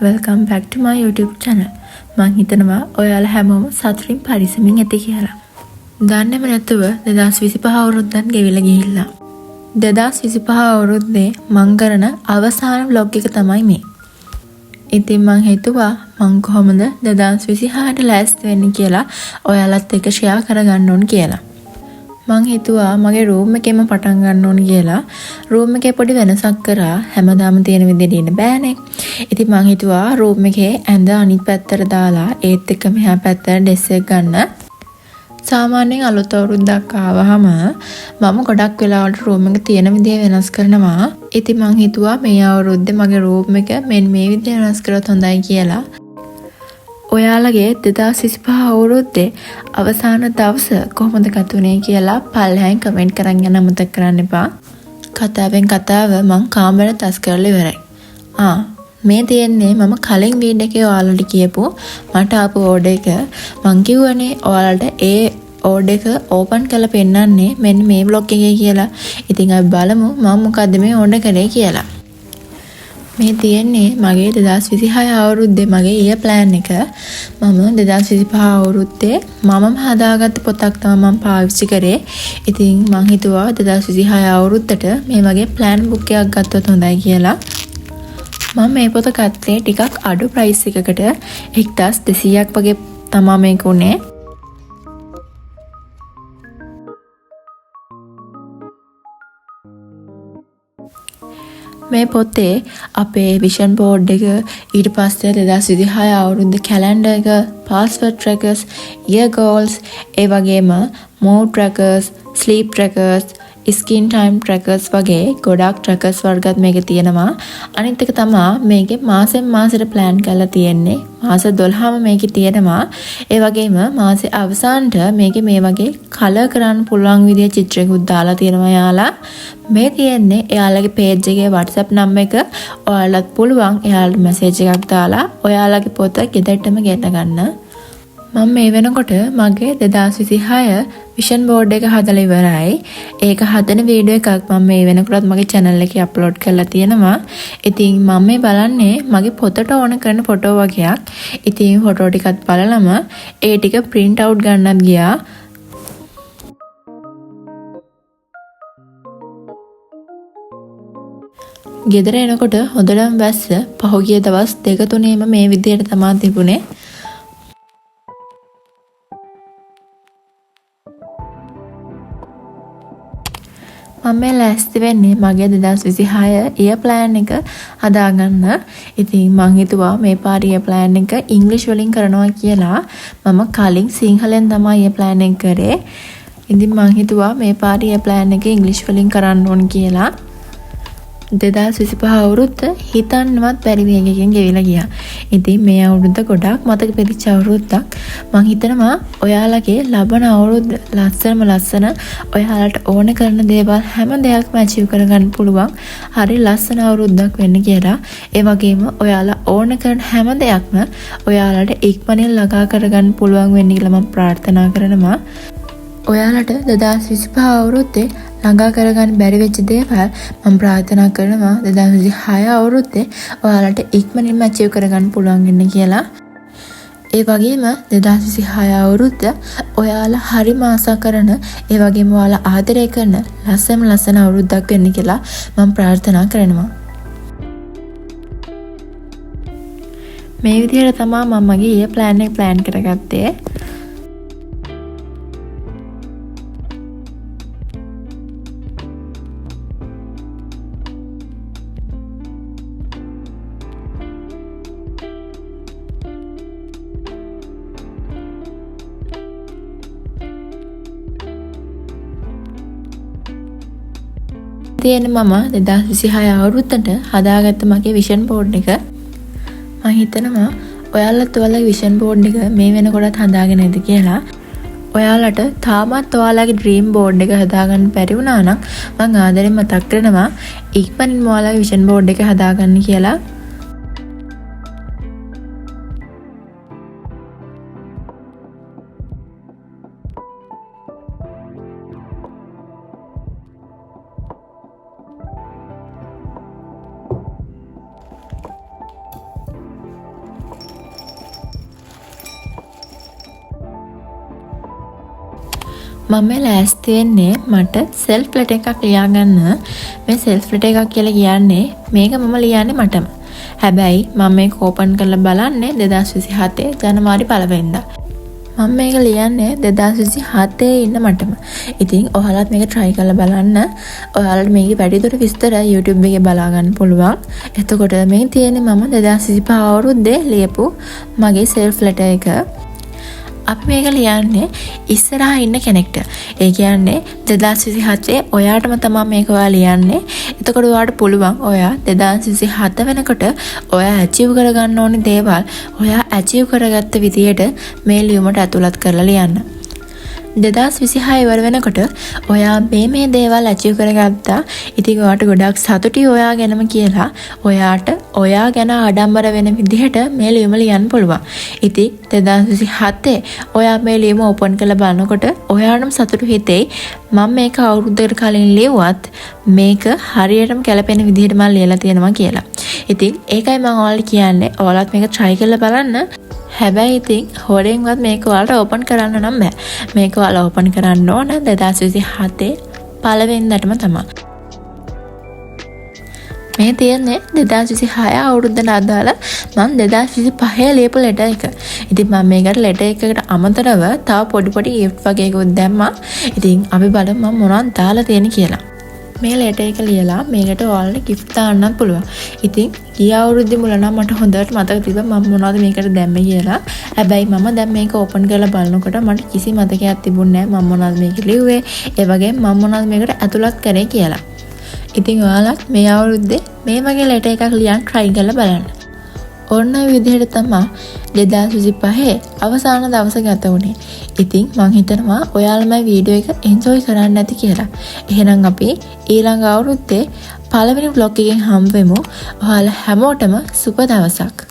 Welcome back to my YouTube channel. මං හිතනවා ඔයාලා හැමෝම සතුටින් පරිස්සමින් ඇති කියලා. දන්නේම නැතුව 2025 අවුරුද්දත් ගෙවිලා ගිහිල්ලා. 2025 අවුරුද්දේ මං කරන අවසාන ව්ලොග් එක තමයි මේ. ඉතින් මං හිතුවා මං කොහොමද 2026ට ලෑස්ති වෙන්නේ කියලා ඔයාලත් එක්ක ෂෙයා කරගන්න ඕන කියලා. මං හිතුවා මගේ රූම් එකේම පටන් ගන්න ඕන කියලා. රූම් එකේ පොඩි වෙනසක් කරා. හැමදාම තියෙන විදිහට ඉන්න බෑනේ. ඉතින් මං හිතුවා රූම් එකේ ඇඳ අනිත් පැත්තට දාලා ඒත් එක්ක මෙහා පැත්තට ඩෙස්ක් එක ගන්න. සාමාන්‍යයෙන් අලුත් අවුරුද්දක් ආවහම මම ගොඩක් වෙලාවට රූම් එක තියෙන විදිහ වෙනස් කරනවා. ඉතින් මං හිතුවා මේ අවුරුද්දේ මගේ රූම් එක මෙන්න මේ විදිහට වෙනස් කරොත් හොඳයි කියලා. ඔයාලගේ 2025 අවුරුද්දේ අවසාන දවස කොහොමද ගත වුණේ කියලා පල්ලෙහායින් කමෙන්ට් කරන් යන්න අමතක කරන්න එපා. කතාවෙන් කතාව මං කාමරේ තස් කරලා ඉවරයි. ආ මේ තියෙන්නේ මම කලින් වීඩියෝ එකේ ඔයාලට කියපු මට ආපු ඕඩර් එක. මං කිව්වනේ ඔයාලට ඒ ඕඩර් එක ඕපන් කරලා පෙන්නන්නේ මෙන්න මේ බ්ලොග් එකේ කියලා. ඉතින් අපි බලමු මං මොකද්ද මේ ඕඩර් කරේ කියලා. මේ තියෙන්නේ මගේ 2026 අවුරුද්දේ මගේ ඉයර් ප්ලෑන් එක. මම 2025 අවුරුද්දේ මමම හදාගත්ත පොතක් තමයි මම පාවිච්චි කරේ. ඉතින් මං හිතුවා 2026 අවුරුද්දට මේ වගේ ප්ලෑන් බුක් එකක් ගත්තොත් හොඳයි කියලා. මම මේ පොත ගත්තේ ටිකක් අඩු ප්‍රයිස් එකකට 1200ක් වගේ තමා මේක උනේ. මේ පොතේ අපේ විෂන් බෝඩ් එක, ඊට පස්සේ 2026 අවුරුද්ද කැලෙන්ඩර් එක, පාස්වර්ඩ් ට්‍රැකර්ස්, ඉයර් ගෝල්ස්, ඒ වගේම mood trackers, sleep trackers, screen time trackers වගේ ගොඩක් ට්‍රැකර්ස් වර්ගත් මේකේ තියෙනවා. අනිත් එක තමා මේකේ මාසෙන් මාසෙට ප්ලෑන් කරලා තියෙන්නේ. මාස 12ම මේකේ තියෙනවා. ඒ වගේම මාසේ අවසානට මේකේ මේ වගේ කලර් කරන්න පුළුවන් විදිය චිත්‍රයකුත් දාලා තියෙනවා යාලා. මේ තියෙන්නේ එයාලගේ පේජ් එකේ WhatsApp number එක. ඔයාලත් පුළුවන් එයාලට මැසේජ් එකක් දාලා ඔයාලගේ පොත ගෙදරටම ගෙන්න ගන්න. මම මේ වෙනකොට මගේ 2026 විෂන් බෝඩ් එක හදලා ඉවරයි. ඒක හදන වීඩියෝ එකක් මම මේ වෙනකොටත් මගේ channel එකේ අප්ලෝඩ් කරලා තියෙනවා. ඉතින් මම මේ බලන්නේ මගේ පොතට ඕන කරන ෆොටෝ වගේක්. ඉතින් ෆොටෝ ටිකත් බලලම ඒ ටික ප්‍රින්ට් අවුට් ගන්නත් ගියා. ගෙදර එනකොට හොඳටම වැස්ස. පහුගිය දවස් දෙක තුනේම මේ විදිහට තමා තිබුණේ. මම මේ ලෑස්ති වෙන්නේ මගේ 2026 ඉයර් ප්ලෑන් එක හදාගන්න. ඉතින් මං හිතුවා මේ පාර ඉයර් ප්ලෑන් එක ඉංග්‍රීසි වලින් කරනවා කියලා. මම කලින් සිංහලෙන් තමයි ඉයර් ප්ලෑන් එක කරේ. ඉතින් මං හිතුවා මේ පාර ඉයර් ප්ලෑන් එක ඉංග්‍රීසි වලින් කරන්න ඕන කියලා. 2025 අවුරුද්ද හිතන්නවත් බැරි වේගයකින් ගෙවිලා ගියා. ඉතින් මේ අවුරුද්ද ගොඩාක් මතක පිරිච්ච අවුරුද්දක්. මං හිතනවා ඔයාලගේ ලබන අවුරුද්ද ලස්සනම ලස්සන ඔයාලට ඕන කරන දේවල් හැම දෙයක්ම ඇචීව් කරගන්න පුළුවන්. හරි ලස්සන අවුරුද්දක් වෙන්න කියලා. ඒ වගේම ඔයාලා ඕන කරන හැම දෙයක්ම ඔයාලට ඉක්මනින් ළඟා කරගන්න පුළුවන් වෙන්න කියලා මං ප්‍රාර්ථනා කරනවා. ඔයාලට 2025 අවුරුද්දේ ළඟා කරගන්න බැරි වෙච්ච දේවල් මම ප්‍රාර්ථනා කරනවා 2026 අවුරුද්දේ ඔයාලට ඉක්මනින්ම ඇචීව් කරගන්න පුළුවන් වෙන්න කියලා. ඒ වගේම 2026 අවුරුද්ද ඔයාලා හරිම ආසා කරන, ඒ වගේම ඔයාලා ආදරය කරන ලස්සනම ලස්සන අවුරුද්දක් වෙන්න කියලා මම ප්‍රාර්ථනා කරනවා. මේ විදිහට තමා මම මගේ ඉයර් ප්ලෑන් එක ප්ලෑන් කරගත්තේ. තියෙන මම 2026 අවුරුද්දට හදාගත්ත මගේ විෂන් බෝඩ් එක. මං හිතනවා ඔයාලත් ඔයාලගේ විෂන් බෝඩ් එක මේ වෙනකොටත් හදාගෙන ඇති කියලා. ඔයාලට තාමත් ඔයාලගේ ඩ්‍රීම් බෝඩ් එක හදාගන්න බැරි වුණා නම් මං ආදරෙන් මතක් කරනවා ඉක්මනින්ම ඔයාලගේ විෂන් බෝඩ් එක හදාගන්න කියලා. මම මේ ලෑස්ති වෙන්නේ මට සෙල්ෆ් ලෙටර් එකක් ලියාගන්න. මේ සෙල්ෆ් ලෙටර් එකක් කියලා කියන්නේ මේක මම ලියන්නේ මටම. හැබැයි මම මේක ඕපන් කරලා බලන්නේ 2027 ජනවාරි පළවෙනිදා. මම මේක ලියන්නේ 2027 ඉන්න මටම. ඉතින් ඔයාලත් මේක try කරලා බලන්න. ඔයාලට මේකේ වැඩිදුර විස්තර YouTube එකේ බලා ගන්න පුළුවන්. එතකොට මේ තියෙන්නේ මම 2025 අවුරුද්දේ ලියපු මගේ සෙල්ෆ් ලෙටර් එක. අපි මේක ලියන්නේ ඉස්සරහා ඉන්න කෙනෙක්ට. ඒ කියන්නේ 2027 ඔයාටම තමා මේක ඔයා ලියන්නේ. එතකොට ඔයාට පුළුවන් ඔයා 2027 වෙනකොට ඔයා ඇචීව් කරගන්න ඕනි දේවල් ඔයා ඇචීව් කරගත්ත විදියට මේ ලියුමට ඇතුළත් කරලා ලියන්න. 2026 ඉවර වෙනකොට ඔයා මේ මේ දේවල් ඇචීව් කරගත්තා. ඉතින් ඔයාට ගොඩක් සතුටුයි ඔයා ගැනම කියලා ඔයාට ඔයා ගැන ආඩම්බර වෙන විදිහට මේ ලියුම ලියන්න පුළුවන්. ඉතින් 2027 ඔයා මේ ලියුම ඕපන් කරලා බලනකොට ඔයාටම සතුටු හිතෙයි, මම මේක අවුරුද්දකට කලින් ලියුවත් මේක හරියටම ගැලපෙන විදිහට මම ලියලා තියෙනවා කියලා. ඉතින් ඒකයි මම ඔයාලට කියන්නේ, ඔයාලත් මේක try කරලා බලන්න. හැබැයි ඉතින් හොරෙන්වත් මේක ඔයාලට ඕපන් කරන්න නම් බෑ. මේක ඔයාලා ඕපන් කරන්න ඕන 2027 පළවෙනිදාටම තමයි. මේ තියෙන්නේ 2026 අවුරුද්දට අදාළ මං 2025 ලියපු ලෙටර් එක. ඉතින් මම මේකට ලෙටර් එකකට අමතරව තව පොඩි පොඩි ගිෆ්ට් වගේකුත් දැම්මා. ඉතින් අපි බලමු මම මොනවද දාලා තියෙන්නේ කියලා. මේ ලෙටර් එක ලියලා මේකට ඔයාලට ගිෆ්ට් දාන්නත් පුළුවන්. ඉතින් ගිය අවුරුද්දේ මුල නම් මට හොඳට මතක තිබ්බා මම මොනවද මේකට දැම්මේ කියලා. හැබැයි මම දැන් මේක ඕපන් කරලා බලනකොට මට කිසි මතකයක් තිබුණේ නෑ මම මොනවද මේක ලිව්වේ, ඒ වගේම මම මොනවද මේකට ඇතුළත් කරේ කියලා. ඉතින් ඔයාලත් මේ අවුරුද්දේ මේ වගේ ලෙටර් එකක් ලියන්න try කරලා බලන්න. ඔන්න ඔය විදිහට තමා 2025 අවසාන දවස ගත වුණේ. ඉතින් මං හිතනවා ඔයාලා මේ වීඩියෝ එක එන්ජොයි කරන්න ඇති කියලා. එහෙනම් අපි ඊළඟ අවුරුද්දේ පළවෙනි ව්ලොග් එකෙන් හම්බ වෙමු. ඔයාලා හැමෝටම සුබ දවසක්.